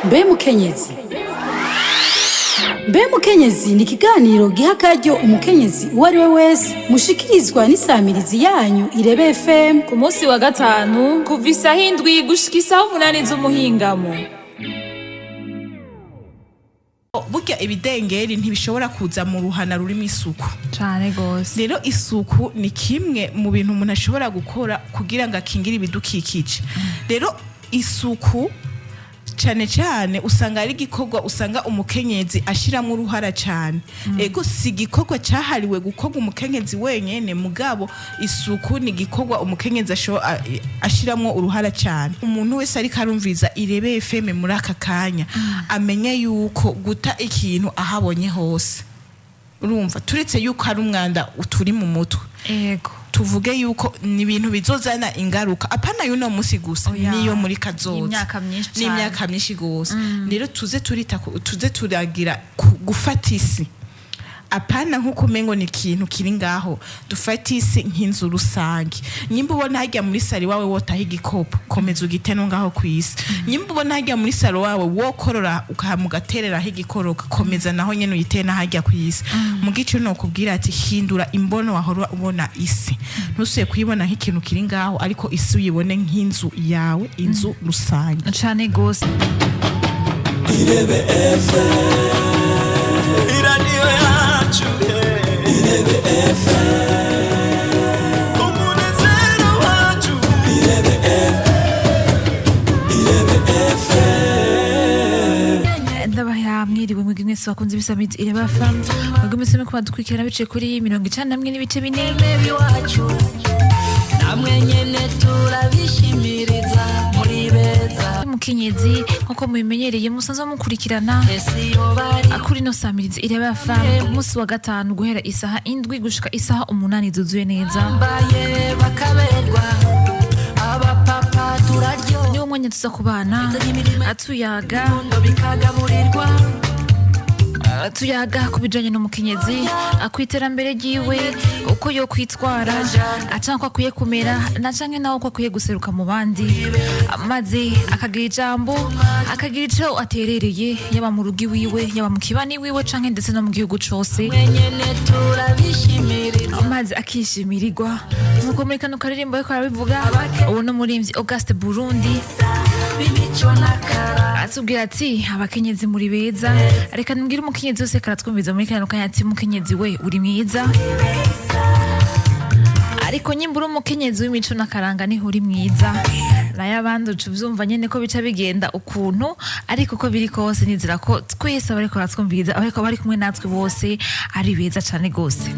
Mbe mukenyezi, mbe mukenyezi ni ikiganiro giha akaryo umukenyezi uwo ari we wese, mushikirizwa n'isamirizi yanyu Irebe FM. Ku munsi wa gatanu kuva isaha 7 gushika isaha 8 z'umuhingamo. Burya ibidengeri ntibishobora kuza mu ruhana rurimo isuku. Cane gose. Rero isuku ni kimwe mu bintu umuntu ashobora gukora kugira ngo akingire ibidukikije. Rero isuku cane cane usanga ari igikorwa usanga umukenyezi ashiramwo uruhara cane. Ego, si igikorwa cahariwe gukorwa umukenyezi wenyene, mugabo isuku ni igikorwa umukenyezi ashiramwo uruhara cane. Umuntu wese ariko arumviza Irebe FM muri aka kanya amenye yuko guta ikintu ahabonye hose, urumva, turetse yuko ari umwanda uturi mu mutwe, tuvuge yuko ni ibintu bizozana ingaruka, apana y'uno musi gusa, Oya. niyo muri kazoza. N'imyaka myinshi cane. N'imyaka myinshi gose. Rero tuze turita tuze turagira gufata isi apana nkuko umengo ni ikintu kiri ngaho. Dufate isi nk'inzu rusange. Nyimba ubona harya muri saro iwawe wotaho igikopo, komeza ugite no ngaho ku isi. Nyimba ubona harya muri saro wawe wokorora ugatereraho igikoroka, komeza naho nyene uyite na harya ku isi. Mu gice nokubwira ati hindura imbono wahora ubona isi, ntusuye kuyibona nk'ikintu kiri ngaho, ariko isi uyibone nk'inzu yawe, inzu rusange. Cane gose. Iradiyo yacu, Irebe FM, umunezero wacu. Irebe Irebe FM. Ndabaha mwiriwe mwebwe mwese bakunze ibisamizi Irebe FM, mwebwe mwese muriko muradukurikirana biciye kuri 91.4. Iwacu namwe nyene turabishimiriza, muri beza. Mukenyezi, nkuko mubimenyereye, musanzwe mukurikirana ese iyo bari kuri ino samirizi Irebe FM ku munsi wa gatanu guhera isaha 7 gushika isaha 8 zuzuye neza. Bambaye bakaberwa, abapapa turaryo. Niwo mwanya tuza kubana atuyaga Ndo bikagaburirwa. tuyaga ku bijanye n'umukenyezi, ku iterambere ryiwe, uko yo kwitwara canke uko akwiye kumera na canke nawe uko akwiye guseruka mu bandi, maze akagira ijambo, akagira ico aterereye, yaba mu rugo iwiwe, yaba mu kibani wiwe, canke ndetse no mu gihugu cose. Nyene turabishimiriza. Maze akishimirirwa nkuko muri kano karirimbo ariko arabivuga. Ubu n'umurimvyi Auguste Burundi b'imico n'akara. atubwira ati abakenyezi muri beza. Reka mbwire umukenyezi wese karatwumviza muri kano kanya ati mukenyezi we, uri mwiza, ariko nyimba uri umukenyezi w'imico n'akaranga niho uri mwiza, nayo abandi uca uvyumva nyene ko bica bigenda ukuntu. Ariko uko biri kose, nizera ko twese abariko baratwumviriza, abariko bari kumwe natwe bose ari beza cane gose.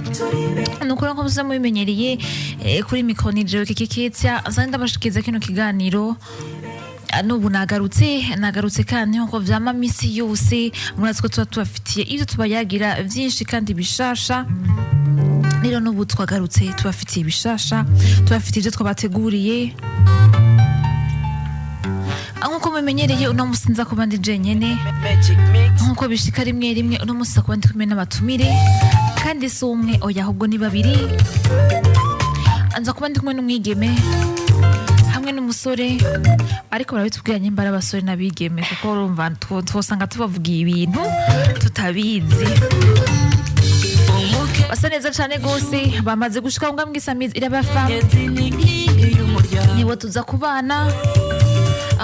Nuko nko muza mubimenyereye, kuri mikoro ni jewe Kiki Ketsia nsanzwe ndabashikiriza kino kiganiro. N'ubu nagarutse, nagarutse kandi nkuko vyama misi yose, murazi ko tuba tubafitiye ivyo tubayagira vyinshi kandi bishasha. Rero n'ubu twagarutse tubafitiye ibishasha, tubafitiye ivyo twabateguriye. Nkuko mumenyereye, uno musi nza kuba ndi jenyene. Nkuko bishika rimwe rimwe, uno musi nza kuba ndi kumwe n'abatumire, kandi si umwe, oya, ahubwo ni babiri. Nza kuba ndi kumwe n'umwigeme hamwe n'umusore, ariko barabitubwira nyimba ari abasore n'abigeme, kuko urumva twosanga tubavugiye ibintu tutabizi. Basa neza cane gose, bamaze gushika ngo mbwisamizi irabafa. Umukenyezi ni inkingi y'umuryango. Nibo tuza kubana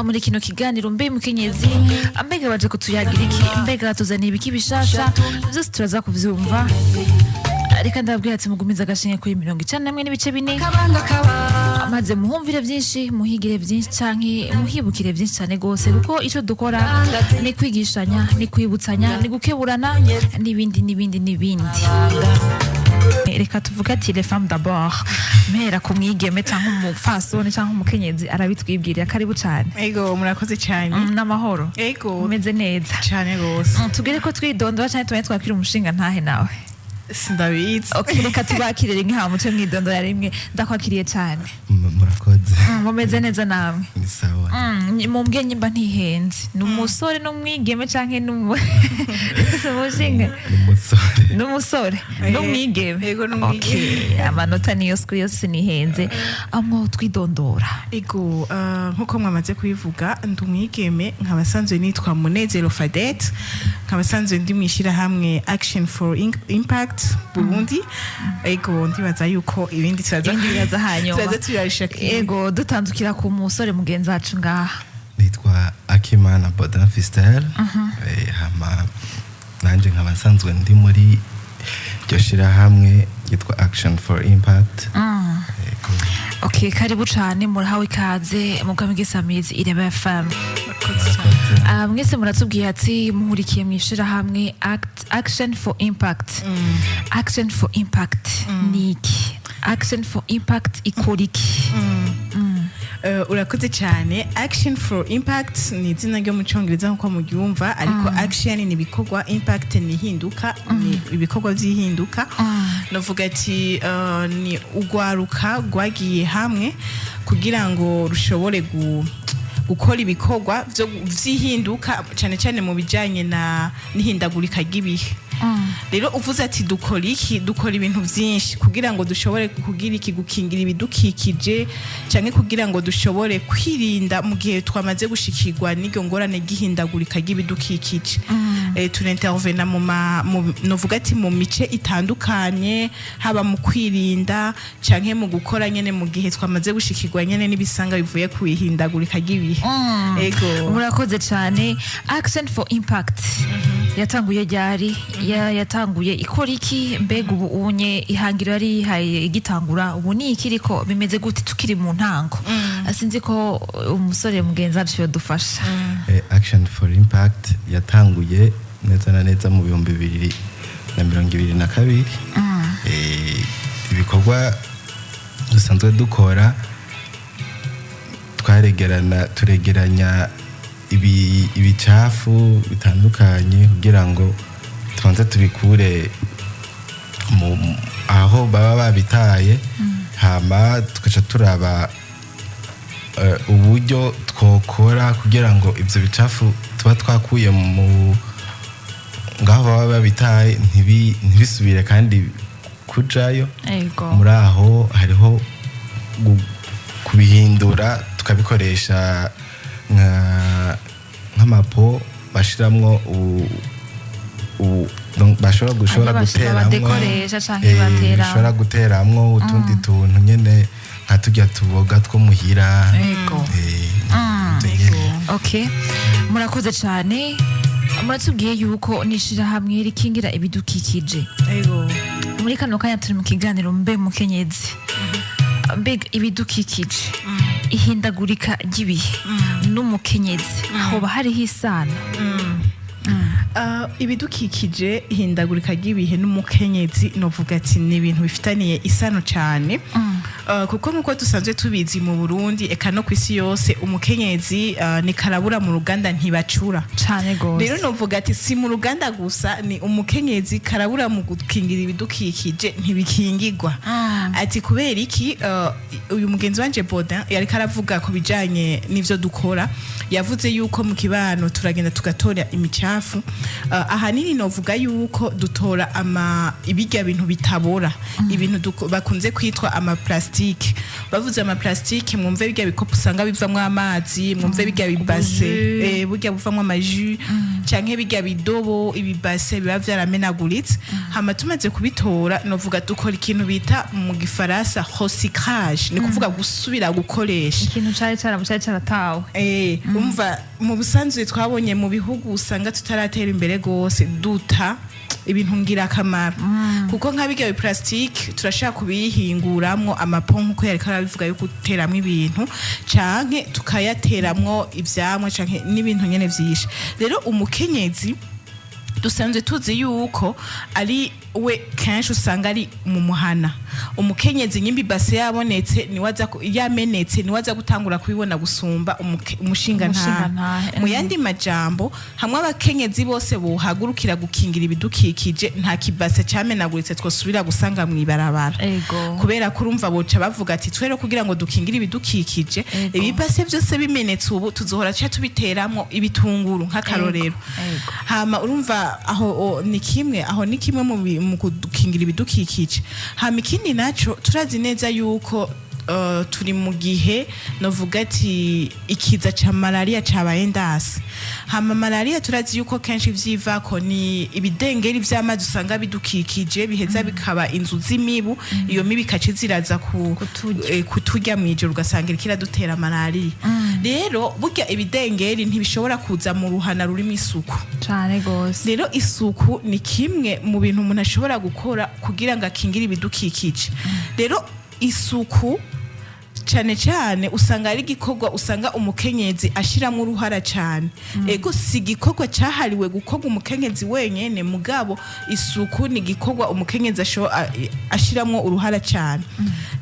muri kino kiganiro mbe mukenyezi. Mbega baje kutuyagira iki? Mbega batuzaniye ibiki bishasha? Vyose turaza kuvyumva. Reka ndababwira ati mugumize agashinge kuri 91.4, kabanga kabanga. maze muhumvire byinshi, muhigire byinshi canke muhibukire byinshi cyane gose, kuko ico dukora ni kwigishanya, ni kwibutsanya, ni gukeburana n'ibindi n'ibindi n'ibindi. Reka tuvuge ati les femmes d'abord, mpera ku mwigeme canke umupfasoni canke umukenyezi, arabitwibwirira. Karibu cane. Ego, murakoze cyane. N'amahoro? Ego. Umeze neza? Cyane gose. Tugere ko twidondora canke tumenye twakira umushinga ntahe nawe. Sindabizi. Okay, reka tubakire rimwe hama muce mwidondora rimwe. Ndakwakiriye cyane. Murakoze. Mumeze neza namwe? Ni sawa. Mumbwiye nyimba ntihenze, ni umusore n'umwigeme canke n'umushinga? Ni umusore. N'umusore n'umwigeme? Yego, n'umwigeme. Okay, amanota niyo siku yose nihenze amwo twidondora. Ego, nkuko mwamaze kubivuga, ndi umwigeme, nkaba nsanzwe nitwa Munezero Fadette, nkaba nsanzwe ndi mu ishyirahamwe Action for Impact Burundi. Ego, ndibaza yuko ibindi turaza Ibindi biraza hanyuma. turaza turabishaka. Ego, dutandukira ku musore mugenzi wacu ngaha. Nitwa Akimana Bodin Fistel. Hama nanjye nkaba nsanzwe ndi muri iryo shirahamwe ryitwa Action for Impact. Yego. Okay, karibu cane, murahawe ikaze mu bwami bw'isamizi Ireba FM. Murakoze. Mwese muratubwiye ati muhurikiye mu ishirahamwe Action for Impact. Action for Impact ni iki? Action for Impact ikora iki? Urakoze cyane. Action for Impact ni izina ryo mu cyongereza nkuko muryumva, ariko action ni ibikorwa, impact ni ihinduka, ni ibikorwa by'ihinduka. Navuga ati ni urwaruka rwagiye hamwe kugira ngo rushobore gukora ibikorwa vy'ihinduka, cyane cyane mu bijyanye na n'ihindagurika ry'ibihe. Rero uvuze ati dukora iki, dukora ibintu byinshi kugira ngo dushobore kugira iki, gukingira ibidukikije, cyangwa kugira ngo dushobore kwirinda mu gihe twamaze gushikirwa n'iryo ngorane ry'ihindagurika ry'ibidukikije. Turintervena mu novuga ati mu mice itandukanye, haba mu kwirinda canke mu gukora nyene mu gihe twamaze gushikirwa nyene n'ibisanga bivuye ku ihindagurika ry'ibihe. Ego. Murakoze cyane. Action for Impact yatanguye ryari? Yatanguye ikora iki? Mbega ubu unye ihangiro yari yihaye igitangura, ubu ni iki iriko bimeze gute tukiri mu ntango? Sinzi ko umusore mugenzi wacu yodufasha. Action for Impact yatanguye neza na neza mu 2022. Ibikorwa dusanzwe dukora, twaregerana, turegeranya ibicafu bitandukanye kugira ngo tubanze tubikure aho baba babitaye, hama tugaca turaba uburyo twokora kugira ngo ibyo bicafu tuba twakuye mu ngaho baba babitaye ntibisubire kandi kujayo. Ego. Muri aho hariho kubihindura tukabikoresha nk'amapo bashiramwo donc bashobora gushobora bashira guteramwo badekoresha canke bateramwo. Bashobora guteramwo utundi tuntu nyene nka turya tuboga two muhira. Ego. Ivyo nyene. Okay, murakoze cyane. Muratubwiye yuko n'ishirahamwe rikingira ibidukikije. Ego. Muri kano kanya turi mu kiganiro Mbe Mukenyezi. Mbega ibidukikije, ihindagurika ry'ibihe n'umukenyezi, hoba hariho isano? Ibidukikije, ihindagurika ry'ibihe n'umukenyezi, novuga ati ni ibintu bifitaniye isano cyane. Kuko nk'uko dusanzwe tubizi mu Burundi eka no ku isi yose, umukenyezi ni karabura mu ruganda ntibacura. Cane gose. Rero novuga ati si mu ruganda gusa, ni umukenyezi karabura mu gukingira ibidukikije ntibikingirwa. Ati kubera iki? Uyu mugenzi wanje Bodin yariko aravuga ku bijanye n'ivyo dukora, yavuze yuko mu kibano turagenda tugatora imicafu. Ahanini novuga yuko dutora ama ibirya bintu bitabora, ibintu bakunze kwitwa ama plastique. Bavuze ama plastique, mwumve birya bikopo usanga bivamwo amazi, mwumve birya bibase, burya buvamwo amajus, canke birya bidobo, ibibase biba vyaramenaguritse. Hama tumaze kubitora, novuga dukora ikintu bita mu gifaransa recyclage, ni kuvuga gusubira gukoresha Ikintu cari caratawe. Umva, mu busanzwe twabonye mu bihugu usanga tutaratera imbere gose, duta ibintu ngirakamaro, kuko nka birya biplastike turashaka kubihinguramwo amapo, nkuko yariko arabivuga, yo guteramwo ibintu canke tukayateramwo ivyamwa canke n'ibintu nyene vyinshi. Rero umukenyezi Dusanzwe tuzi yuko ari we kenshi usanga ari mu muhana. Umukenyezi nyimbi base yabonetse niwe aza yamenetse, niwe aza gutangura kubibona gusumba umushingantahe. Umushingantahe, Mu yandi majambo, hamwe abakenyezi bose bohagurukira gukingira ibidukikije, nta kibase cyamenaguritse twosubira gusanga mw'ibarabara. Kubera ko urumva boca bavuga ati: "Twero kugira ngo dukingire ibidukikije, ibibase byose bimenetse ubu tuzohora tuca tubiteramwo ibitunguru", nk'akarorero. Hama urumva aho ni kimwe, aho ni kimwe mu gukingira ibidukikije. Hama ikindi naco, turazi neza yuko turi mu gihe novuga ati ikiza ca malaria cabaye ndase. Hama malaria turazi yuko kenshi ivyivako ni ibidengeri vy'amazi usanga bidukikije, biheza bikaba inzu z'imibu. Iyo mibu ikaca ziraza ku Kuturya. Kuturya mw'ijoro, ugasanga iriko iradutera malaria. Rero burya ibidengeri ntibishobora kuza mu ruhana rurimo isuku. Cane gose. Rero isuku ni kimwe mu bintu umuntu ashobora gukora kugira ngo akingire ibidukikije. Rero isuku cyane cyane usanga ari igikorwa usanga umukenyezi ashiramo uruhara cyane. Ego, si igikorwa cyahariwe gukorwa umukenyezi wenyene, mugabo isuku ni igikorwa umukenyezi ashiramo uruhara cyane.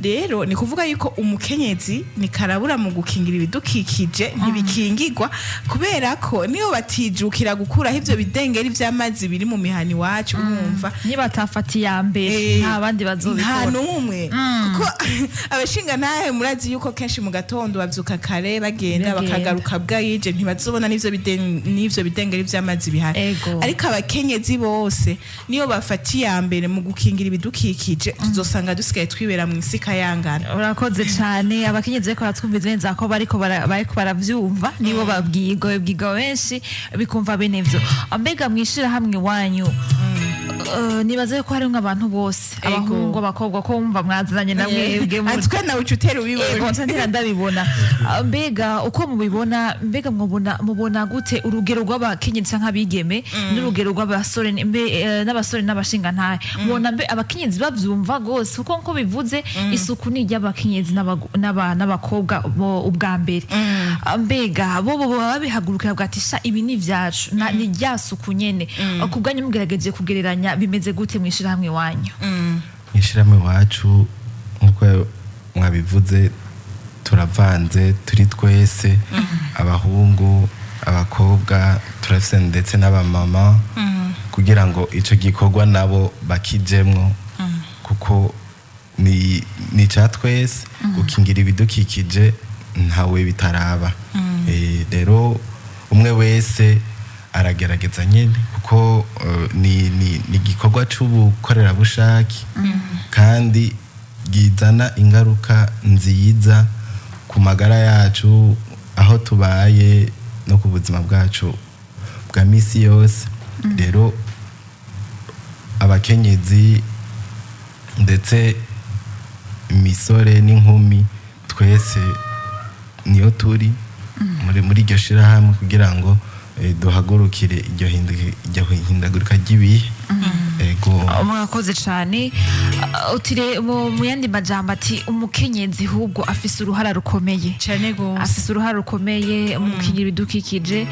Rero ni kuvuga yuko umukenyezi ni karabura mu gukingira ibidukikije. Ntibikingirwa kubera ko niyo batijukira gukuraho ivyo bidengeri vy'amazi biri mu mihana iwacu, urumva Niba atafata iya mbere, nta bandi nta bazobikora. n'umwe, kuko abashinga ntahe murazi yuko kenshi mu gatondo bavyuka kare bagenda, Bagenda. bakagaruka bwayije, ntibazobona n'ivyo bidengeri vy'amazi bihari. Ariko abakenyezi bose niyo bafata iya mbere mu gukingira ibidukikije, tuzosanga dusigaye twibera mu isi kayangana. Urakoze cyane. Abakenyezi bariko baratwumviza neza ko bariko baravyumva, nibo babwirwa benshi bikumva bene vyo. Mbega mwishirahamwe wanyu, nibaza yuko harimwo abantu bose, abahungu, abakobwa, ko wumva mwazananye na mwebwe Atwe nawe uca utera Ego, ubibona. nca ntera ndabibona. Mbega uko mubibona, mbega mubona mubona gute urugero rw'abakenyezi canke abigeme n'urugero rw'abasore n'abasore n'abashingantahe? Mubona mbe abakenyezi bavyumva gose? Kuko nko bivuze, isuku ni iry'abakenyezi n'abakobwa bo ubwa mbere. Mbega bo baba babihagurukira bwa ati: "Sha, ibi ni ivyacu, ni rya suku nyene"? Ku bwanyu, mugerageje kugereranya, bimeze gute mw'ishirahamwe wanyu? Mw'ishirahamwe iwacu, nk'uko mwabivuze, turavanze, turi twese, abahungu, abakobwa, turafise ndetse n'abamama, kugira ngo ico gikorwa nabo bakijemwo, kuko ni ica twese. Gukingira ibidukikije ntawe bitaraba. Rero umwe wese aragerageza nyine, kuko ni igikorwa c'ubukorerabushake kandi gizana ingaruka nziza ku magara yacu, aho tubaye, no ku buzima bwacu bwa misi yose. Rero abakenyezi ndetse imisore n'inkumi, twese niyo turi muri iryo shirahamwe kugira ngo duhagurukire iryo hindagurika ry'ibihe. Ego. Murakoze cyane. Utire mu yandi majambo ati umukenyezi ahubwo afise uruhara rukomeye. Cyane gose. Afise uruhara rukomeye mu gukingira ibidukikije,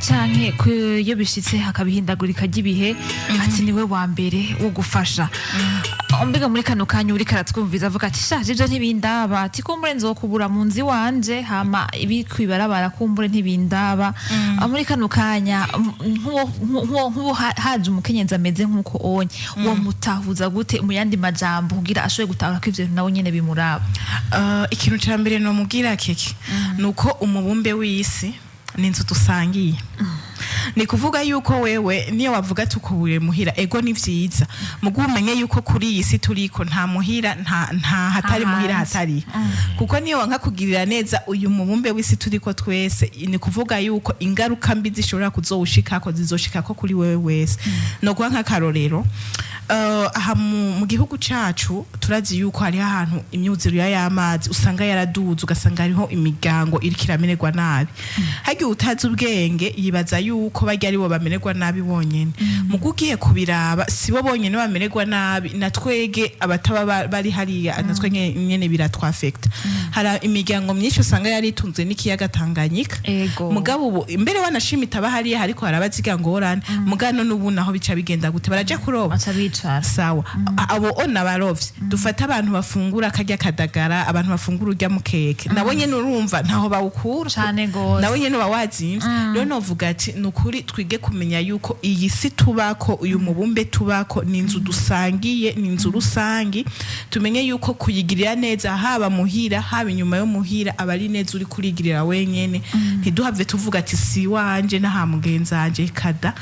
canke iyo bishitse hakaba ihindagurika ry'ibihe, ati niwe wa mbere wo gufasha. Mbega muri kano kanya uriko aratwumviza avuga ati: "Shaje, ivyo ntibindaba", ati: "Kumbure nzokubura mu nzu iwanje, hama ibi kwibarabara kumbure ntibindaba." Muri kano kanya, nk'uwo haje umukenyezi ameze nk'uko onye, uwo mutahuza gute mu yandi majambo kugira ashobore gutahura ko ivyo bintu nawe nyene bimuraba? Ikintu ca mbere nomubwira keke nuko umubumbe w'isi ni inzu dusangiye. Ni kuvuga yuko wewe niyo wavuga tukubure muhira, ego ni vyiza, mugu umenye yuko kuri iyi si turiko nta muhira, nta hatari muhira hanze. Hatari, kuko niyo wanka kugirira neza uyu mubumbe w'isi turiko twese, ni kuvuga yuko ingaruka mbi zishobora kuzowushikako zizoshikako kuri wewe wese. No guha nk'akarorero, aha mu gihugu cacu turazi yuko hariho ahantu imyuzure y'amazi usanga yaraduze, ugasanga hariho imiryango iriko iramererwa nabi. Hagiye utazi ubwenge yibaza yuko barya aribo bamererwa nabi bonyene. Mugo ugiye kubiraba, sibo bonyene bamererwa nabi, na twege abataba bari hariya, natwe nyene biratwafekta. Hari imiryango myinshi usanga yaritunze n'ikiyaga Tanganyika. Mugabo ubu imbere wanashima itaba hariya, ariko harabaziga ngorane. Mugano n'ubu naho bica bigenda gute? Baraja kuroba? Baca bicara. Sawa, abo ona barovyi, dufate abantu bafungura karya kadagara, abantu bafungura urya mukeke, nabo nyene urumva ntaho bawukura. Cane gose. Nawe nyene uba wazimvye. Rero novuga ati ni ukuri twige kumenya yuko iyi si tubako, uyu mubumbe tubako, ni inzu dusangiye, ni inzu rusangi. Tumenye yuko kuyigirira neza, haba muhira, haba inyuma yo muhira, aba ari neza uri kurigirira wenyene. Ntiduhave tuvuga ati si wanje n'aha mugenzi wanje kada.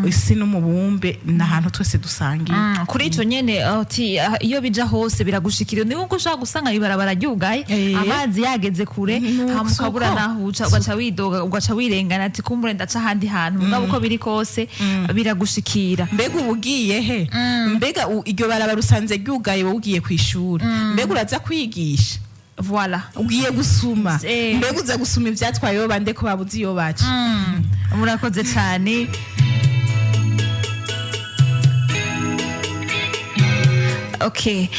Isi n'umubumbe ni ahantu twese dusangiye. Kuri ico nyene uti iyo bija hose biragushikira, ni nkuko ushobora gusanga ibarabara ryugaye, amazi yageze kure, hama ukabura naho uca, ugaca widoga, ugaca wirengana ati kumbure ndaca ahandi hantu. Mugabo uko biri kose biragushikira. Mbega uba ugiye he? Mbega iryo barabara usanze ryugaye, wowe ugiye kw'ishuri, mbega uraza kwigisha? Voilà. Ugiye gusuma? Mbega uza gusuma ivyatwaye yo bande ko babuze iyo baca? Murakoze cyane. Okay,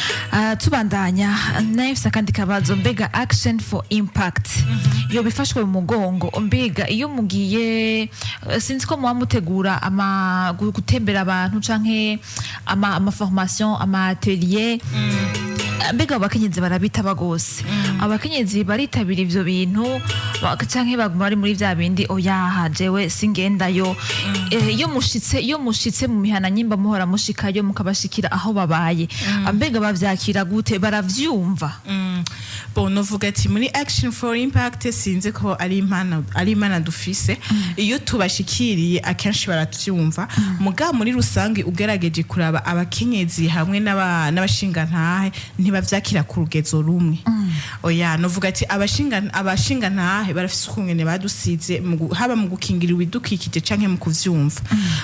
tubandanya nayo mfise akandi kabazo. Mbega Action for Impact yo bifashwe mu mugongo, mbega iyo mugiye, sinzi ko muba mutegura ama gutembera abantu canke ama formation, ama atelier, mbega abo bakenyezi barabitaba gose? Abakenyezi baritabira ivyo bintu canke baguma bari muri vya bindi oya jewe singendayo? Iyo mushitse mu mihana, nyimba muhora mushikayo mukabashikira aho babaye, mbega bavyakira gute? Baravyumva? Bon, novuga ati muri Action for Impact, sinzi ko ari impano, ari imana dufise, iyo tubashikiriye akenshi baravyumva. Muga muri rusange ugerageje kuraba abakenyezi hamwe n'abashingantahe ntibavyakira ku rugezo rumwe. Oya, novuga ati abashingantahe barafise ukungene badusize haba mu gukingira ibidukikije canke mu kuvyumva.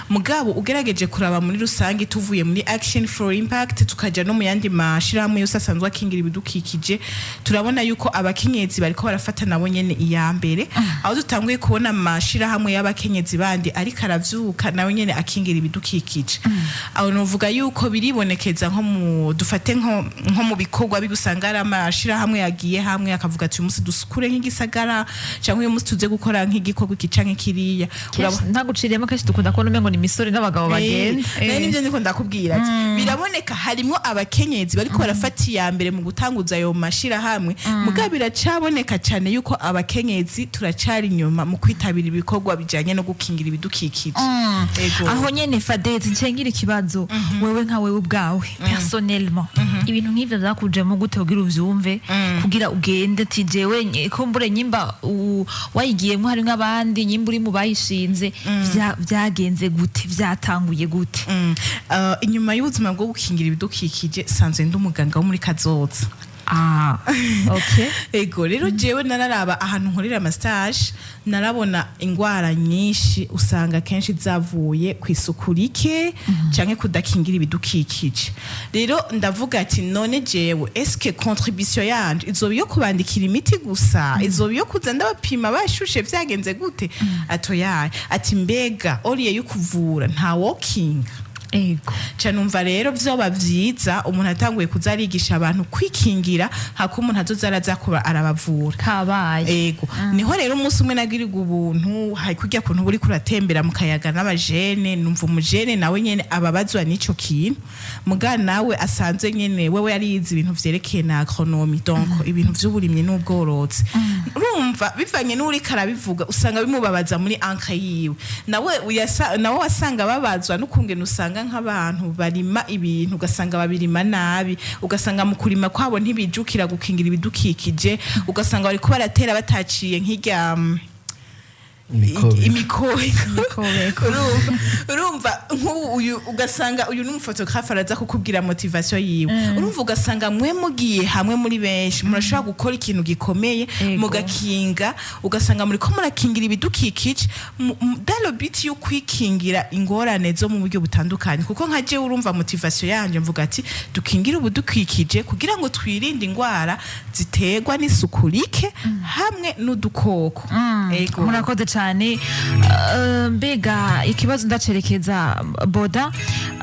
Mugabo ugerageje kuraba muri rusange, tuvuye muri Action for Impact tukaja no mu yandi mashirahamwe yose asanzwe akingira ibidukikije, turabona yuko abakenyezi bariko barafata nabo nyene iya mbere, aho dutanguye kubona amashirahamwe y'abakenyezi bandi ariko aravyuka nawe nyene akingira ibidukikije. Aho novuga yuko biribonekeza nko mu dufate nko mu bikorwa bigusanga ari amashirahamwe yagiye hamwe akavuga ati uyu munsi dusukure nk'igisagara, cyangwa uyu munsi tuze gukora nk'igikorwa iki canke kiriya. Ntaguciriyemo, kenshi dukunda kubona umengo ni imisore n'abagabo bagenda. Nayo nivyo ndiko ndakubwira ati biraboneka harimwo abakenyezi bariko barafata iya mbere mu gutanguza ayo mashirahamwe. Mugabo biracaboneka cyane yuko abakenyezi turacari inyuma mu kwitabira ibikorwa bijanye no gukingira ibidukikije. Ego. Aho nyene Fadete, ncengira ikibazo. Wewe nka wewe ubwawe personnellement, ibintu nk'ivyo vyakujemo gute kugira uvyumve, kugira ugende ati jewe kumbure nyimba wayigiyemwo hari nk'abandi, nyimba uri mu bayishinze, vyagenze gute? Vyatanguye gute? Inyuma y'ubuzima bwo gukingira ibidukikije, sanzwe ndi umuganga wo muri kazoza. Ah, okay. Ego, rero jewe nararaba ahantu nkorera ama stage, narabona ingwara nyinshi usanga kenshi zavuye ku isuku rike canke kudakingira ibidukikije. Rero ndavuga ati none jewe eske contribution yanje izoba iyo kubandikira imiti gusa, izoba iyo kuza ndabapima bashushe vyagenze gute? Atoyaye ati mbega oriye yo kuvura nta wokinga? Ca numva rero vyoba vyiza umuntu atanguye kuza arigisha abantu kwikingira, hako umuntu azoza araza kuba arabavura. Kabaye. Ego, niho rero umunsi umwe nagirirwa ubuntu, hari kurya kuntu buri kuratembera mu kayaga n'abajene, numva umujene nawe nyene ababazwa n'ico kintu, muga nawe asanzwe nyene wewe yarize ibintu vyerekeye na agronomie, donc ibintu vy'uburimyi n'ubworozi. Urumva bivanye n'uriko arabivuga, usanga bimubabaza muri ancre yiwe. Nawe nawe wasanga babazwa n'ukungene usanga nk'abantu barima ibintu, ugasanga babirima nabi, ugasanga mu kurima kwabo ntibijukira gukingira ibidukikije, ugasanga bariko baratera bataciye nk'irya Imikobeko. Imikobeko. Imikobeko. Urumva nk'ubu uyu ugasanga uyu ni umufotographe, araza kukubwira motivation yiwe. Urumva ugasanga mwe mugiye hamwe muri benshi murashobora gukora ikintu gikomeye, mugakinga, ugasanga muriko murakingira ibidukikije dans le but yo kwikingira ingorane zo mu buryo butandukanye. Kuko nka jewe urumva motivation yanje mvuga ati dukingire ubudukikije kugira ngo twirinde ingwara ziterwa n'isuku rike hamwe n'udukoko. Ego. Murakoze cyane. cyane. Mbega ikibazo ndacerekeza boda,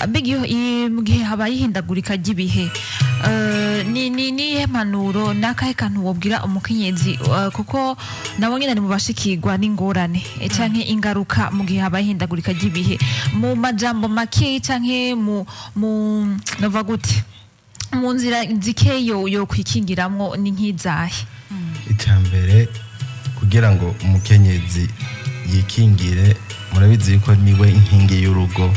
mbega mu gihe habaye ihindagurika ry'ibihe, ni niyihe mpanuro n'akahe kantu wobwira umukenyezi, kuko nabo nyine ari mu bashikirwa n'ingorane, canke ingaruka mu gihe habaye ihindagurika ry'ibihe, mu majambo make canke mu nova gute, mu nzira zikeyo yo kwikingiramwo ni nk'izahe? Icya mbere, kugira ngo umukenyezi yikingire, murabizi yuko niwe inkingi y'urugo.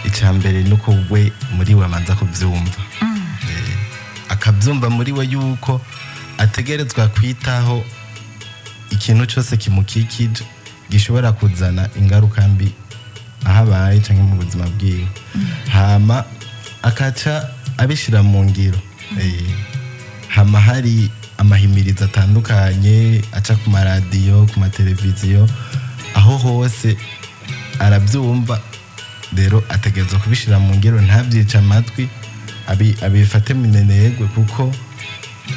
Icya mbere ni uko we muri we amanza kubyumva, akabyumva muri we yuko ategerezwa kwitaho ikintu cyose kimukikije gishobora kuzana ingaruka mbi aho abaye cyangwa mu buzima bwiwe, hama akaca abishyira mu ngiro. Hama hari amahimirizo atandukanye aca ku maradiyo, ku mateleviziyo, aho hose arabyumva. Rero ategerezwa kubishyira mu ngiro, ntabyice amatwi, abifate minenegwe, kuko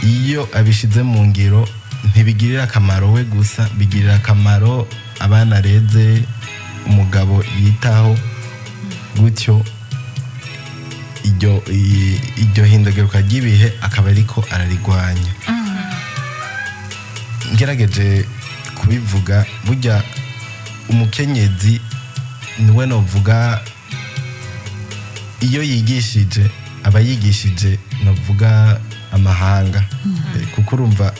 iyo abishyize mu ngiro ntibigirira akamaro we gusa, bigirira akamaro abana areze, umugabo yitaho. Gutyo iryo hindagurika ry'ibihe akaba ariko ararigwanya. Ngerageje kubivuga, burya umukenyezi niwe novuga iyo yigishije aba yigishije novuga amahanga. Kuko urumva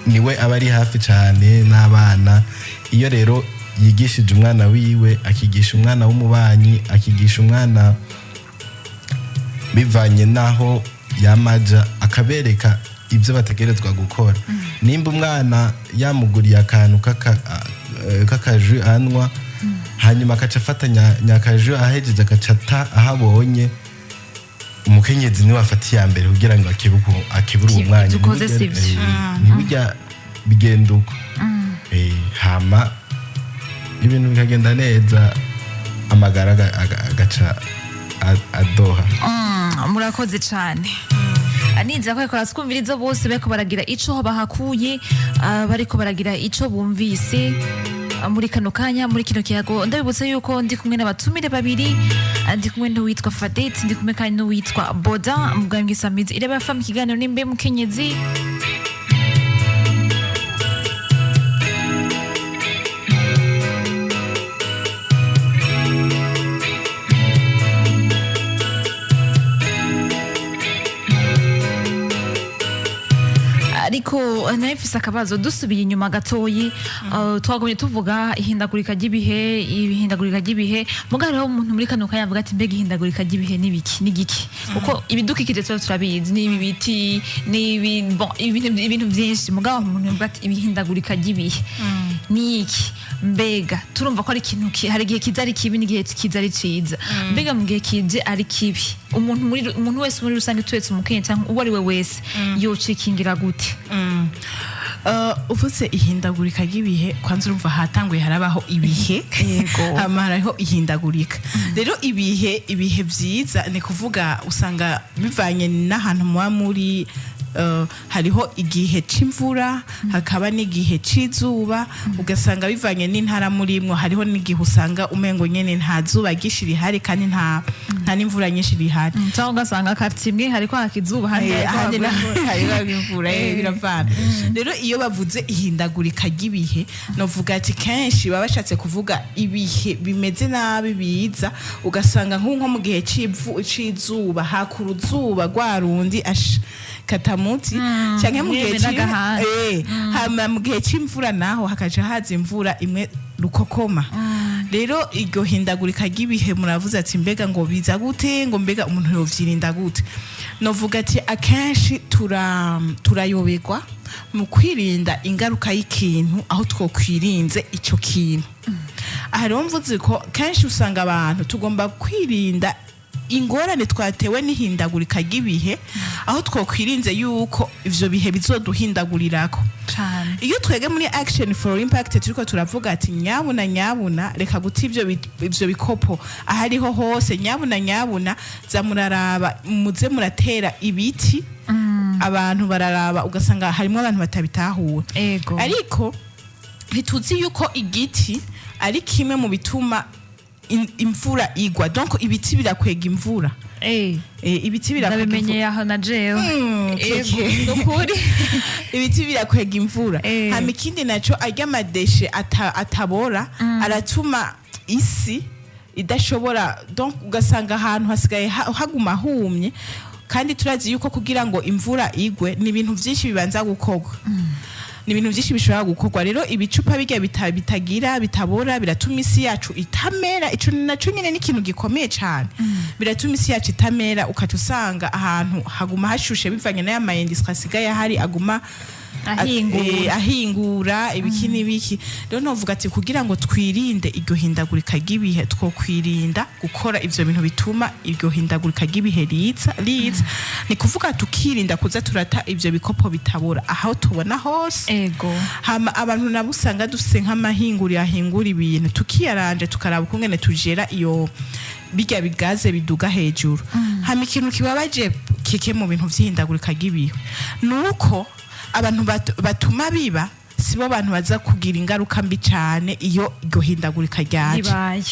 niwe aba ari hafi cyane n'abana. Iyo rero yigishije umwana wiwe, akigisha umwana w'umubanyi, akigisha umwana bivanye n'aho yamaja, akabereka ibyo bategerezwa gukora. Nimba umwana yamuguriye akantu k'akaju anywa, hanyuma akaca afata nyakaju, ahejeje agaca ata aho abonye, umukenyezi niwe afata iya mbere kugira ngo akebure uwo mwanya. Ibyo ukoze si byo. Ntibujya bigenda uko. Hama ibintu bikagenda neza, amagara agaca adoha. Murakoze cyane. Nizera ko bariko baratwumviriza bose bariko baragira ico bahakuye, bariko baragira ico bumvise muri kano kanya, muri kino kiyago. Ndabibutsa yuko ndi kumwe n'abatumire babiri, ndi kumwe n'uwitwa Fadete, ndi kumwe kandi n'uwitwa Boda mugambwe Samizi ireba fam. Ikiganiro nimbe mukenyezi. Ariko nawe mfise akabazo. Dusubiye inyuma gatoyi, twagumye tuvuga ihindagurika ry'ibihe, ihindagurika ry'ibihe. Muga hariho umuntu muri kano kanya avuga ati: "Mbega ihindagurika ry'ibihe n'ibiki n'igiki?" Kuko ibidukikije tuba turabizi, ni ibi biti, ni ibi, bon, ibintu byinshi. Mugabo umuntu avuga ati: "Ibihindagurika ry'ibihe ni iki?" Mbega turumva ko ari ikintu hari igihe kiza ari kibi n'igihe kiza ari ciza. Mbega mu gihe kije ari kibi, umuntu wese muri rusange, turetse umukenyezi cyangwa uwo ari we wese, yocikingira gute? Uvuze ihindagurika ry'ibihe, kwanza urumva hatanguye harabaho ibihe. Yego. Hama hariho ihindagurika. Rero ibihe vyiza ni kuvuga usanga bivanye n'ahantu muba muri, hariho igihe c'imvura, hakaba n'igihe c'izuba. Ugasanga bivanye n'intara murimwo, hariho n'igihe usanga umengo nyene nta zuba ryinshi rihari kandi nta n'imvura nyinshi rihari. Cyangwa ugasanga quartier imwe hariko haka izuba, ahandi hariko ahandi hagwa imvura. hariho hagwa imvura, biravana. Rero iyo bavuze ihindagurika ry'ibihe, novuga ati kenshi baba bashatse kuvuga ibihe bimeze nabi biza, ugasanga nko mu gihe c'izuba haka uruzuba rwa rundi ash katamuti, canke mu gihe Mwembe n'agahanga. Hama mu gihe c'imvura naho hakaca haza imvura imwe rukokoma. Rero iryo hindagurika ry'ibihe, muravuze ati mbega ngo biza gute, ngo mbega umuntu yovyirinda gute? Novuga ati akenshi turayoberwa mu kwirinda ingaruka y'ikintu aho twokwirinze ico kintu. Aha rero mvuze ko kenshi usanga abantu tugomba kwirinda ingorane twatewe n'ihindagurika ry'ibihe aho twokwirinze yuko ivyo bihe bizoduhindagurirako. Cane. Iyo twege muri Action for Impact turiko turavuga ati nyabuna nyabuna, reka guta ivyo bikopo ahariho hose, nyabuna nyabuna za muraraba muze muratera ibiti. Abantu bararaba ugasanga harimo abantu batabitahura. Ego. Ariko Ntituzi yuko igiti ari kimwe mu bituma imvura igwa. Donc ibiti birakwega imvura. Ibiti birakwega imvura. Ndabimenyeye aho na jewe. Ego, keke. nukuri. Ibiti birakwega imvura. Hama ikindi naco, arya ama déchets atabora aratuma isi idashobora, donc ugasanga ahantu hasigaye haguma humye. Kandi turazi yuko kugira ngo imvura igwe ni ibintu byinshi bibanza gukorwa, ni ibintu byinshi bishobora gukorwa. Rero ibicupa bijya bitagira bitabora biratuma isi yacu itamera. Ico naco nyene ni ikintu gikomeye cyane. Biratuma isi yacu itamera, ukaca usanga ahantu haguma hashushe bivanye n'aya ma industries asigaye ahari aguma Ahingura. Ahingura ibiki n'ibiki. Rero novuga ati kugira ngo twirinde iryo hindagurika ry'ibihe, twokwirinda gukora ivyo bintu bituma iryo hindagurika ry'ibihe riza. Ni kuvuga tukirinda kuza turata ivyo bikopo bitabora aho tubona hose. Hama abantu nabo usanga dufise nk'amahinguriro ahingura ibintu, tukiyaranje tukaraba ukungene tujera iyo birya bigaze biduga hejuru. Hama ikintu kibabaje kike mu bintu vy'ihindagurika ry'ibihe nuko abantu batuma biba sibo bantu baza kugira ingaruka mbi cane iyo iryo hindagurika ryaje. Ribaye.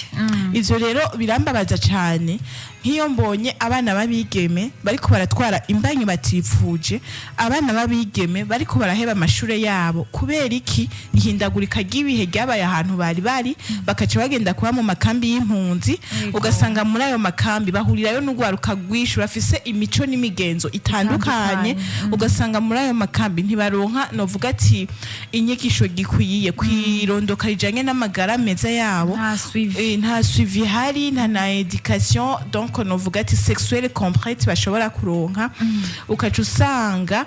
Ivyo rero birambabaza cane, nk'iyo mbonye abana b'abigeme bariko baratwara imbanyi batifuje, abana b'abigeme bariko baraheba amashure yabo kubera iki ihindagurika ry'ibihe ryabaye ahantu bari bari, bakaca bagenda kuba mu makambi y'impunzi. Ugasanga muri ayo makambi bahurirayo n'urwaruka rwinshi bafise imico n'imigenzo itandukanye. Ugasanga muri ayo makambi ntibaronka, novuga ati, inyigisho gikwiye kwirondoka rijanye n'amagara meza yabo. Nta suivi. Nta suivi hari, nta na éducation, donc novuga ati sexuelle complète bashobora kuronka. Ukaca usanga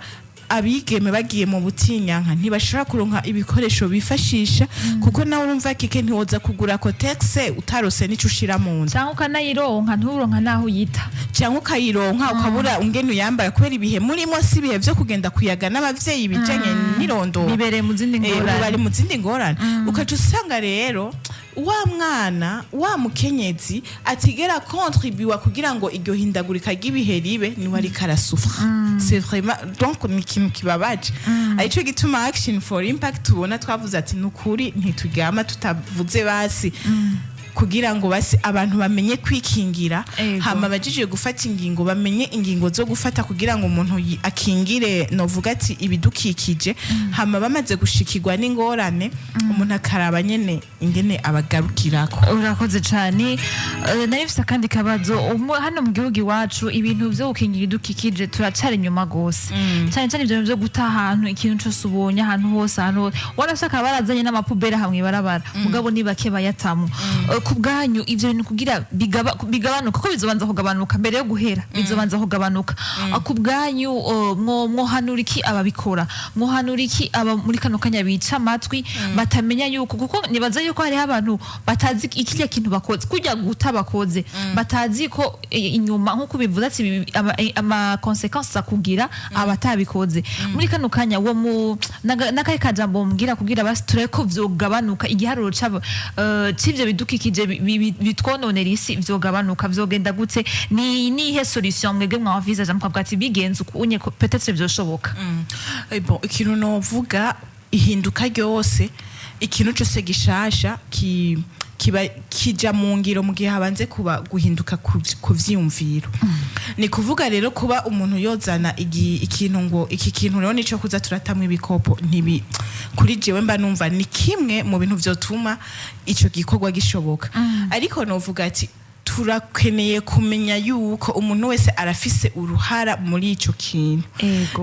abigeme bagiye mu butinyanka, ntibashobora kuronka ibikoresho bifashisha, kuko nawe urumva kike ntiwoza kugura Kotex utarose n'ico ushira mu nda. Cyangwa ukanayironka nturonka naho uyita. Cyangwa ukayironka ukabura ungene uyambara, kubera ibihe murimo si ibihe vyo kugenda kuyaga n'abavyeyi ibijanye n'irondoro. Bibereye mu zindi ngorane. Bari mu zindi ngorane. Ukaca usanga rero wa mwana wa mukenyezi atigera contribuer kugira ngo iryo hindagurika ry'ibihe ribe, niwe ariko arasufra. C'est vraiment, donc ni ikintu kibabaje. Arico gituma Action for Impact tubona twavuze ati nukuri ntituryama tutavuze basi kugira ngo basi abantu bamenye kwikingira. Hama bajije gufata ingingo, bamenye ingingo zo gufata kugira ngo umuntu akingire, novuga ati, ibidukikije. Hama bamaze gushikirwa n'ingorane, umuntu akaraba nyene ingene abagarukirako. Urakoze cyane. Nari mfise akandi kabazo. Hano mu gihugu iwacu ibintu vyo gukingira ibidukikije turacari inyuma gose, cyane cyane ibyo bintu vyo guta ahantu ikintu cose ubonye ahantu hose, ahantu hose warashaka. Barazanye n'ama poubelles hamwe ibarabara, mugabo ni bake bayatamwo. Ku bwanyu ivyo bintu kugira bigabanuka, kuko bizobanza kugabanuka mbere yo guhera, bizobanza kugabanuka. Ku bwanyu mwohanura iki ababikora? Mwohanura iki aba muri kano kanya bica amatwi, batamenya yuko, kuko nibaza yuko hariho abantu batazi ikirya kintu bakoze, kurya guta bakoze, batazi ko inyuma nk'uko bivuze ati ama conséquences akugira abatabikoze muri kano kanya, uwo mu n'akahe kajambo mbwira kugira basi turebe ko vyogabanuka, igiharuro c'abo c'ivyo bidukikije bitwononera isi vyogabanuka, vyogenda gute? Ni nihe solution mwebwe mwavizaje mukavuga ati bigenze uku unye ko peut-être vyoshoboka? Bon, ikintu novuga, ihinduka ryose, ikintu cyose gishasha kiba kija mu ngiro mu gihe habanze kuba guhinduka ku vyiyumviro. Ni kuvuga rero kuba umuntu yozana ikintu ngo iki kintu rero nico kuza turatamwa ibikopo, ntibi kuri jewe mba numva ni kimwe mu bintu vyotuma ico gikorwa gishoboka. Ariko novuga ati turakeneye kumenya yuko umuntu wese arafise uruhara muri ico kintu.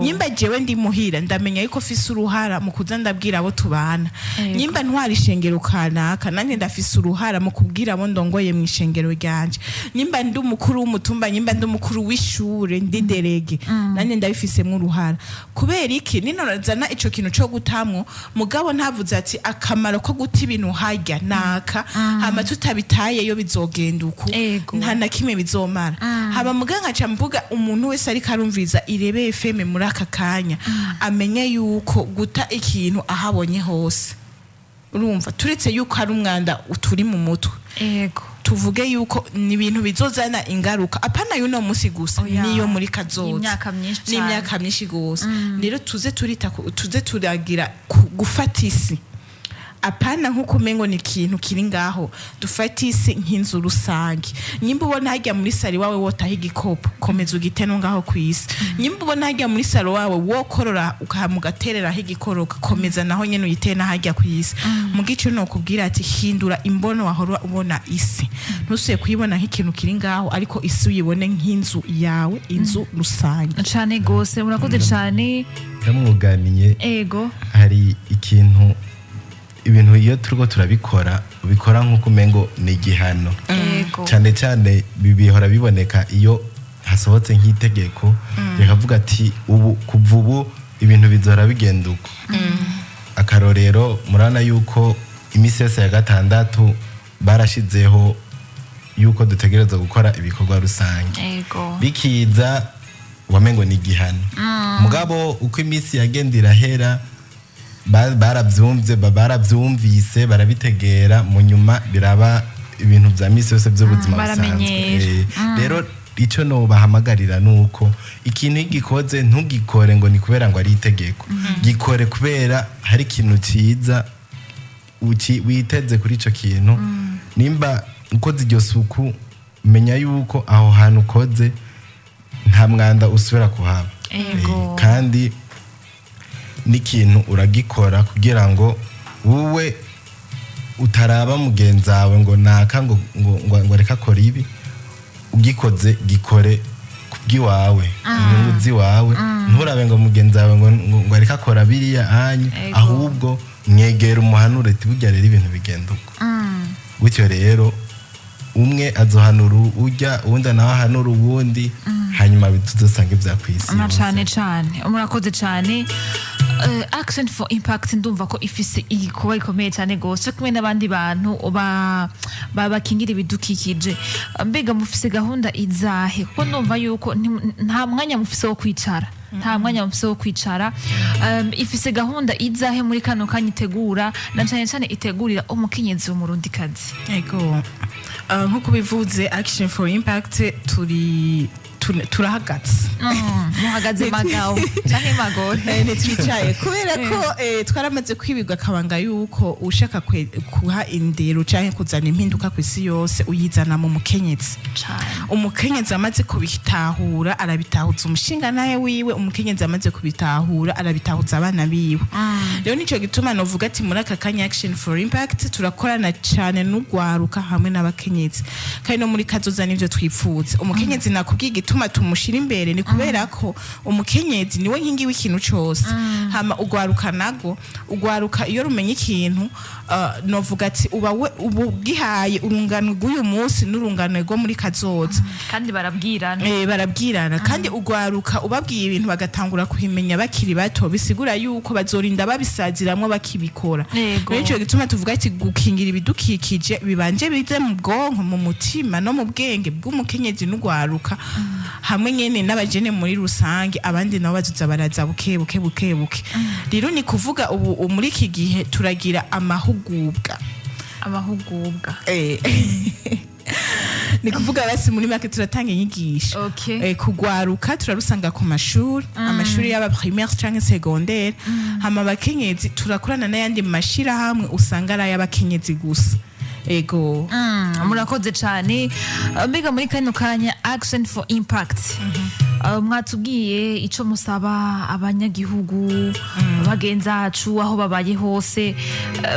Nyimba jewe ndi muhira, ndamenya yuko fise uruhara mu kuza ndabwira abo tubana. Nyimba ntwara ishengero kanaka, nanjye ndafise uruhara mu kubwira abo ndongoye mu ishengero ryanje. Nyimba ndi umukuru w'umutumba, nyimba ndi umukuru w'ishure, ndi délégué, nanjye ndabifisemwo uruhara. Kubera iki nino zana ico kintu co gutamwo, mugabo ntavuze ati akamaro ko guta ibintu harya naka, hama tutabitayeyo bizogenda uku, nta na kimwe bizomara. Haba muga nkaca mvuga umuntu wese ariko arumviza Irebe FM muri aka kanya amenye yuko guta ikintu ahabonye hose, urumva, turetse yuko hari umwanda uturi mu mutwe, tuvuge yuko ni ibintu bizozana ingaruka, apana y'uno munsi gusa, Oya. niyo muri kazoza. N'imyaka myinshi cane. N'imyaka myinshi gose. Rero tuze turita tuze turagira gufata isi. Apana nk'uko umengo ni ikintu kiri ngaho. Dufate isi nk'inzu rusange. Nyimba ubona hajya muri salon iwawe wotaho igikopo, komeza ugite no ngaho ku isi. Nyimba ubona hajya muri salon wawe wokorora ukahama ugatereraho igikoroka, komeza naho nyene uyite n'ahajya ku isi. Mu gice nokubwira ati hindura imbono wahora ubona isi, ntusuye kuyibona nk'ikintu kiri ngaho, ariko isi uyibone nk'inzu yawe, inzu rusange. Cane gose, murakoze cane. Ndamwuganiye. Ego. Hari ikintu, ibintu iyo turiko turabikora ubikora nk'uko umengo ni igihano. Cyane cyane bihora biboneka iyo hasohotse nk'itegeko rikavuga ati ubu, kuva ubu ibintu bizohora bigenda uko. Akarorero, murabona yuko iminsi yose ya gatandatu barashizeho yuko dutegerezwa gukora ibikorwa rusange. Bikiza wamengo ni igihano, mugabo uko iminsi yagenda irahera baravyumvye, baravyumvise, barabitegera, mu nyuma biraba ibintu vya misi yose by'ubuzima busanzwe. Baramenyera. Rero icyo nobahamagarira ni uko ikintu iyo ugikoze, ntugikore ngo ni kubera ngo ari itegeko, gikore kubera hari ikintu cyiza witeze kuri icyo kintu. Nimba ukoze iryo suku, menya yuko aho hantu ukoze nta mwanda usubira kuhaba. Kandi n'ikintu uragikora kugira ngo wowe utaraba mugenzi wawe ngo naka ngo areke akora ibi. Ugikoze, gikore kubw'iwawe, inyungu z'iwawe. Nturabe ngo mugenzi wawe ngo areke akora biriya anye. Ahubwo mwegera, umuhanure ati burya rero ibintu bigenda uko. Gutyo rero umwe azohanura ujya, uwundi nawe ahanura uwundi, hanyuma tuzosanga ibya ku isi Na yose. cane cane, murakoze cane. Action for Impact ndumva ko ifise igikorwa gikomeye cyane gose kumwe n'abandi bantu bakingira ibidukikije. Mbega mufise gahunda izahe? Kuko ndumva yuko nta mwanya mufise wo kwicara, nta mwanya mufise wo kwicara. Ifise gahunda izahe muri kano kanya itegura, na cane cane itegurira umukenyezi w'umurundikazi? Ego. Nk'uko bivuze, Action for Impact turi turahagaze. Muhagaze magabo canke magore? Ntitwicaye kubera ko twaramaze kwibirwa akabanga yuko ushaka kuha indero canke kuzana impinduka ku isi yose, uyizana mu mukenyezi. Cane. Umukenyezi amaze kubitahura arabitahuza umushinga nawe wiwe, umukenyezi amaze kubitahura arabitahuza abana biwe. Rero nico gituma novuga ati muri aka kanya Action for Impact turakorana cyane n'ugwaruka hamwe n'abakenyezi, kandi no muri kazoza nivyo twipfuza. Umukenyezi, nakubwiye igituma tumushira imbere, ni kubera ko umukenyezi niwe nkingi w'ikintu cose. Hama ugwaruka nago, ugwaruka iyo rumenye ikintu, novuga ati uba we ubu gihaye urungano rw'uyu munsi n'urungano rwo muri kazoza. Kandi barabwirana. Barabwirana. Kandi ugwaruka ubabwiye ibintu bagatangura kubimenya bakiri bato, bisigura yuko bazorinda babisaziramwo bakibikora. Rero ico gituma tuvuga ati gukingira ibidukikije bibanje bize mu bwonko, mu mutima no mu bwenge bw'umukenyezi n'ugwaruka hamwe nyene n'abajene muri rusange. Abandi nabo bazoza baraza buke buke buke buke. Rero ni kuvuga ubu muri iki gihe turagira amahugurwa. Amahugurwa. Ni kuvuga basi muri make turatanga inyigisho. Kugwaruka turarusanga ku mashuri, amashuri y'aba primaire canke secondaire. Hama abakenyezi turakorana n'ayandi mashirahamwe usanga ari ay'abakenyezi gusa. Ego. Murakoze cyane. Mbega muri kano kanya Action for Impact, mwatubwiye ico musaba abanyagihugu bagenzi bacu aho babaye hose.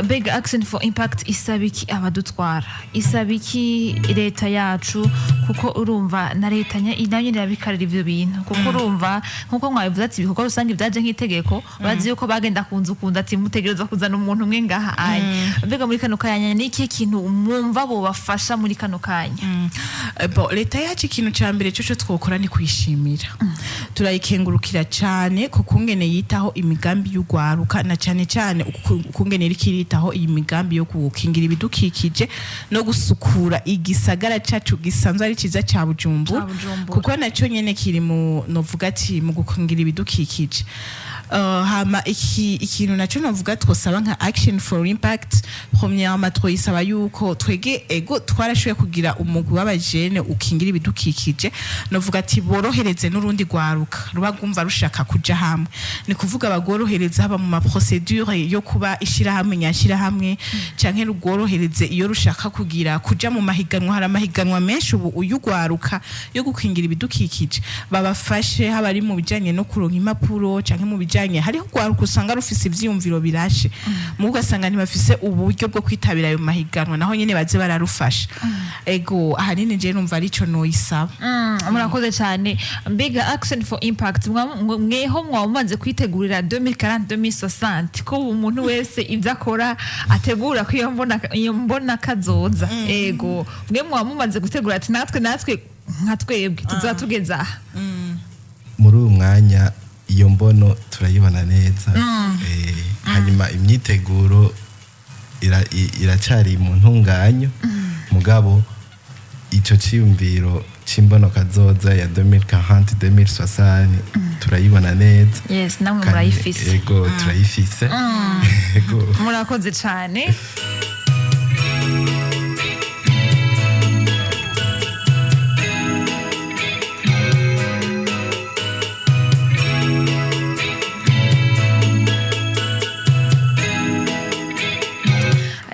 Mbega Action for Impact isaba iki abadutwara, isaba iki leta yacu? Kuko urumva na leta nayo nyene irabikarira ivyo bintu, kuko urumva nkuko mwabivuze ati ibikorwa rusange byaje nk'itegeko, bazi yuko bagenda kunzu kunda ati mutegerezwa kuzana umuntu umwe ngaha anya. Mbega muri kano kanya ni ikihe kintu mwumva bobafasha muri kano kanya? Bon, leta yacu, ikintu ca mbere coco twokora ni kwishimira. Turayikengurukira cane ku kungene yitaho imigambi y'ugwaruka, na cane cane ukungene iriko iritaho iyi migambi yo gukingira ibidukikije no gusukura igisagara cacu gisanzwe ari ciza ca Bujumbura. Ca Bujumbura. Kuko naco nyene kiri mu, novuga ati mu gukingira ibidukikije. Hama ikintu naco novuga twosaba nka Action for Impact, premièrement twoyisaba yuko twege ego twarashoboye kugira umugwi w'abajene ukingira ibidukikije, novuga ati borohereze n'urundi rwaruka ruba rwumva rushaka kuja hamwe, ni kuvuga bagorohereza haba mu ma procédure yo kuba ishirahamwe nyashirahamwe, canke rugorohereze iyo rushaka kugira kuja mu mahiganwa. Hari amahiganwa menshi ubu uyugwaruka yo gukingira ibidukikije, babafashe haba ari mu bijanye no kuronka impapuro canke mu bijanye, hariho urwaruka usanga rufise ivyiyumviro birashe, mu ugasanga ntibafise uburyo bwo kwitabira ayo mahiganwa, naho nyene baze bararufasha. Ego, ahanini je numva arico noyisaba. Murakoze cyane. Mbega Action for Impact, mweho mwaba mumaze kwitegurira 2040, 2060, ko umuntu wese ibyo akora ategura ko iyo mbona kazoza? Ego, mwe mwaba mumaze gutegura ati natwe nka twebwe tuzaba tugeze aha? Muri uyu mwanya iyo mbono turayibona neza. Hanyuma imyiteguro iracari mu ntunganyo, mugabo ico ciyumviro c'imbono kazoza ya 2040, 2060 turayibona neza. Yes, namwe Kandi, murayifise. Ego, turayifise, ego. Murakoze cyane.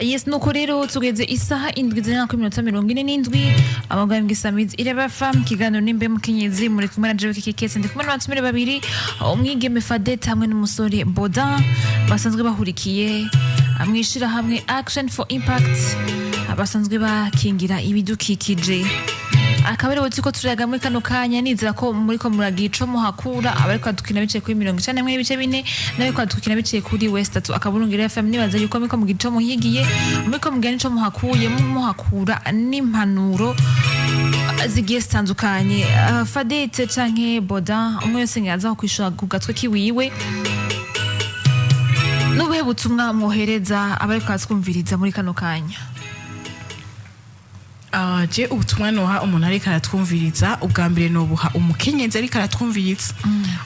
Yes, nuko rero tugeze isaha 7:47, abagabo bw'isamizi ireba fam, kiganiro nimbe mukenyezi, muri kumwe na Jewe Kikese, ndi kumwe n'abatumire babiri, umwigeme Fadette hamwe n'umusore Bodin, basanzwe bahurikiye mwishira hamwe Action for Impact, basanzwe bakingira ibidukikije. Akaba aribo turiko turayaga muri kano kanya. Nizera ko muriko muragira ico muhakura. Abariko badukina bicaye kuri 91.4, n'abariko badukina bicaye kuri West 3.FM, nibaza yuko muriko mugira ico muhigiye, muriko mugira n'ico muhakuye, muhakura n'impanuro zigiye zitandukanye. Fadete canke Bodin, umwe wese ngiyaza kwishura ku gatwe kiwiwe, n'ubuhe butumwa mwohereza abariko baratwumviriza muri kano kanya? Je ubutumwa noha umuntu ariko aratwumviriza, ubwa mbere nobuha umukenyezi ariko aratwumviriza.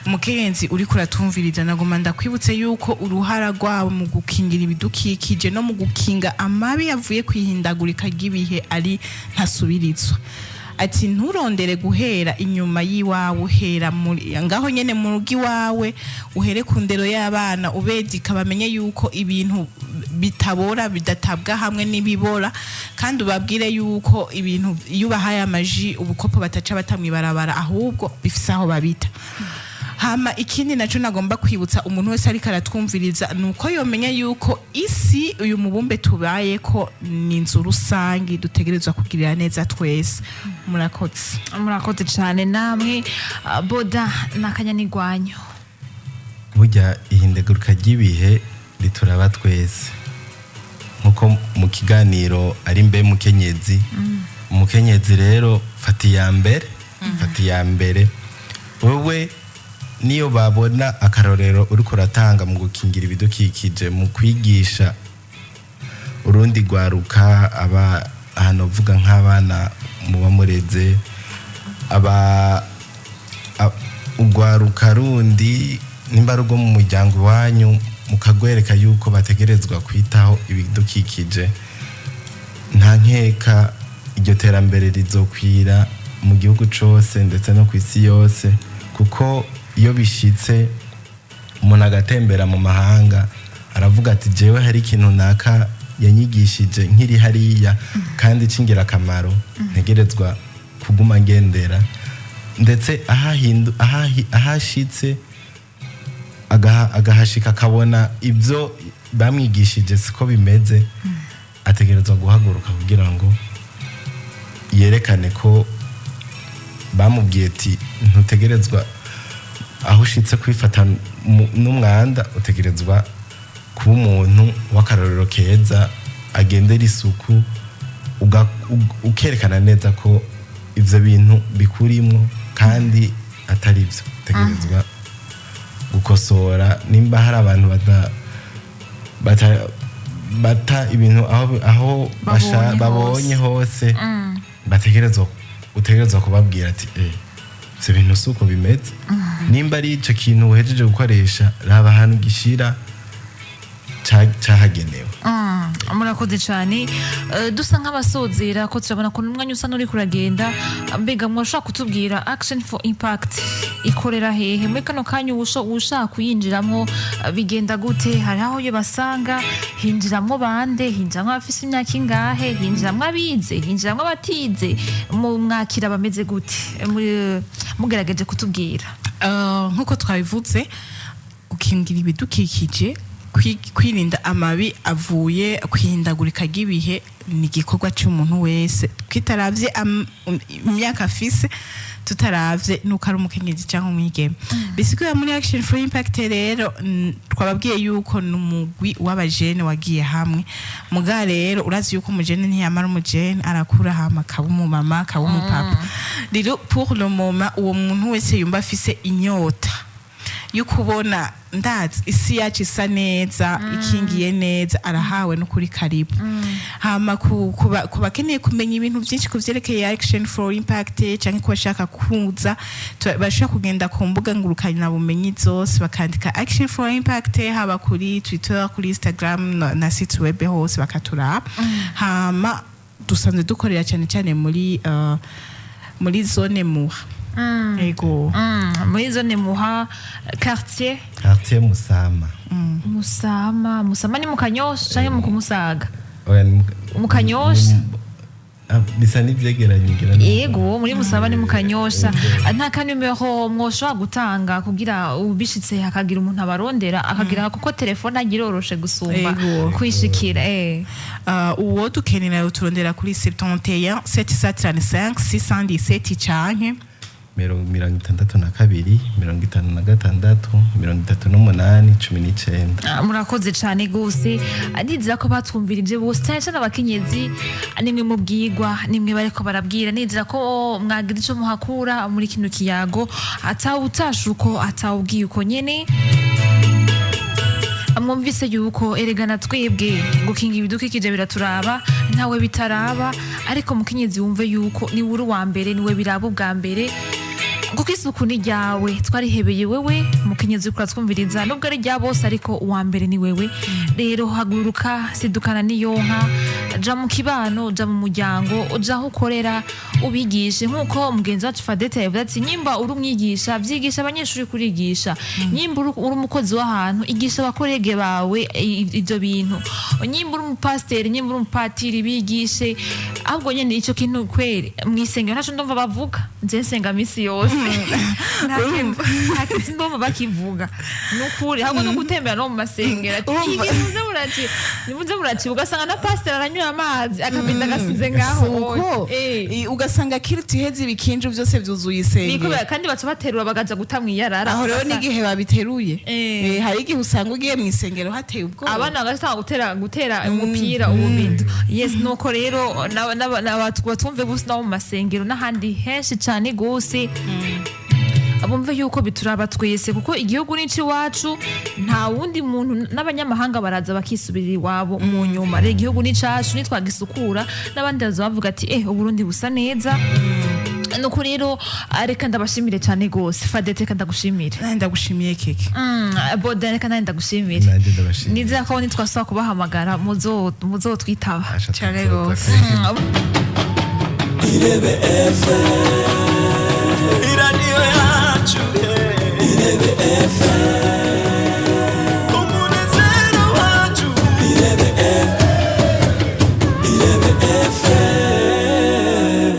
Umukenyezi uriko uratwumviriza, nagoma ndakwibutse yuko uruhara rwawe mu gukingira ibidukikije no mu gukinga amabi yavuye kwihindagurika ry'ibihe ari ntasubirizwa. Ati nturondere guhera inyuma y'iwawe, uhera muri ngaho nyene mu rugo iwawe, uhere ku ndero y'abana, ubedika bamenye yuko ibintu bitabora bidatabwa hamwe n'ibibora, kandi ubabwire yuko ibintu iyo ubahaye amaji, ubukopo, bataca batamwibarabara, ahubwo bifise aho babita. Hama ikindi naco nagomba kwibutsa umuntu wese ariko aratwumviriza ni uko yomenya yuko isi, uyu mubumbe tubayeko, ni inzu rusangi dutegerezwa kugirira neza twese. Murakoze. Murakoze cyane namwe. Boda n'akanyanigwanyo. Burya ihindagurika ry'ibihe rituraba twese, nkuko mu kiganiro ari mbe mukenyezi. Umukenyezi rero, fata iya mbere, fata iya mbere wowe. Niyo babona akarorero uriko uratanga mu gukingira ibidukikije, mu kwigisha urundi rwaruka, aba ahantu uvuga nk'abana muba mureze, aba urwaruka rundi nimba ari urwo mu muryango iwanyu, mukagwereka yuko bategerezwa kwitaho ibidukikije, nta nkeka iryo terambere rizokwira mu gihugu cose ndetse no ku isi yose. Kuko iyo bishitse umuntu agatembera mu mahanga, aravuga ati jewe hari ikintu naka yanyigishije nkiri hariya kandi c'ingirakamaro ntegerezwa kuguma ngendera, ndetse ahashitse agahashika akabona ibyo bamwigishije siko bimeze, ategerezwa guhaguruka kugira ngo yerekane ko bamubwiye ati ntutegerezwa aho ushitse kwifata n'umwanda, utegerezwa kuba umuntu w'akarorero keza agendera isuku, ukerekana neza ko ivyo bintu bikurimwo kandi atari byo. Utegerezwa gukosora nimba hari abantu bata ibintu aho babonye babonye hose, bategerezwa, utegerezwa kubabwira ati eh. Ivyo bintu si uko bimeze. Nimba ari ico kintu uhejeje gukoresha, raba ahantu gishira cahagenewe. Murakoze cyane. Dusa nk'abasozera ko turabona ko umwanya usa n'uri kuragenda. Mbega mwashobora kutubwira Action for Impact ikorera hehe muri kano kanya? Ushaka kuyinjiramo, bigenda gute? Hari aho iyo basanga hinjiramwo bande? Hinjiramwo abafise imyaka ingahe? Hinjiramwo abize? Hinjiramwo abatize? Mu mwakira bameze gute? Mugerageje kutubwira. Nk'uko twabivuze, gukingira ibidukikije, kwirinda amabi avuye kwihindagurika ry'ibihe ni igikorwa cy'umuntu wese, tutaravye imyaka afise, tutaravye nuko ari umukenyezi cyangwa umwigeme. Bisigura muri Action for Impact rero, twababwiye yuko ni umugwi w'abajene wagiye hamwe. Muga rero urazi yuko umujene ntiyamara umujene, arakura hama akaba umumama, akaba umupapa. Rero pour le moment, uwo muntu wese yumva afise inyota yo kubona ndazi isi yacu isa neza, ikingiye neza, arahawe no kuri karibu. Hama ku bakeneye kumenya ibintu byinshi ku vyerekeye Action for Impact canke ku bashaka kuza, bashobora kugenda ku mbuga ngurukanabumenyi zose bakandika Action for Impact, haba kuri Twitter, kuri Instagram na site web, hose bakaturaba. Hama dusanzwe dukorera cyane cyane muri zone Muha. Ego. Muri zone Muha, quartier? Quartier Musama. Musama. Musama ni mu Kanyosha canke mu Kumusaga? Oya, ni Mu Kanyosha? Ah, bisa n'ivyegeranye ngira Yego, muri Musaba ni mu Kanyosha. Nta kanimero mwoshobora gutanga kugira ubishitse hakagira umuntu abarondera, akagira, kuko telefone agiroroshe gusumba Yego. kwishikira? Uwo dukenera turondera kuri 71 735 617 canke 62 56 38 19. Ah, murakoze cyane gose. Ndizera ko batwumvirije bose, cyane cyane abakenyezi. Nimwe mubwirwa, nimwe bariko barabwira. Nizera ko mwagira ico muhakura muri kino kiyago, atawutashe uko atawubwiye uko nyene. Mwumvise yuko erega twebwe gukinga ibidukikije biraturaba, ntawe bitaraba. Ariko mukenyezi, wumve yuko niwe uri uwa mbere, niwe biraba ubwa mbere, kuko isuku ni ryawe, twarihebeye wewe mukenyezi uriko uratwumviriza. Nubwo ari rya bose, ariko uwa mbere ni wewe. Rero haguruka, sidukana n'iyo nka, ja mu kibano, ja mu muryango, uja aho ukorera, ubigishe. Nk'uko mugenzi wacu Fadete yavuze ati: "Nyimba uri umwigisha, vyigisha abanyeshuri kurigisha. Nyimba uri umukozi w'ahantu, igisha abakorege bawe ivyo bintu. Nyimba uri umupasiteri, nyimba uri umupatiri, bigishe." Ahubwo nyene ico kintu kweri mw'isengero ntaco ndumva bavuga. Nje nsenga misi yose, nta kintu ndumva bakivuga nukuri. Ahubwo no gutembera no mu masengero ati Urumva. "Nimuze muraci", ugasanga na pasiteri aranywa amazi, akabinda agasize ngaho. Uko ugasanga kiriti iheze, ibikinju byose byuzuye isengero. Nikubera kandi baca baterura bagaja guta mw'iyarara. Aho rero n'igihe babiteruye, hari igihe usanga ugiye mu isengero hateye ubwoba. Abana bagatanga gutera umupira ububido. Yes, nuko rero batumve bose nabo mu masengero n'ahandi henshi cyane gose, bumve yuko bituraba twese, kuko igihugu ni iwacu, nta wundi muntu. N'abanyamahanga baraza bakisubirira iwabo mu nyuma. Rero igihugu ni icacu, nitwagisukura n'abandi baza bavuga ati: "Eh, Uburundi busa neza." Nuko rero, reka ndabashimire cyane gose. Fadete, reka ndagushimire. Nanjye ndagushimiye, Keke. Boda, reka nanjye ndagushimire. Nanjye ndabashimiye. Nizera ko nitwasaba kubahamagara muzotwitaba. Asha, Cane tuzoza gose. kare. Irebe FM.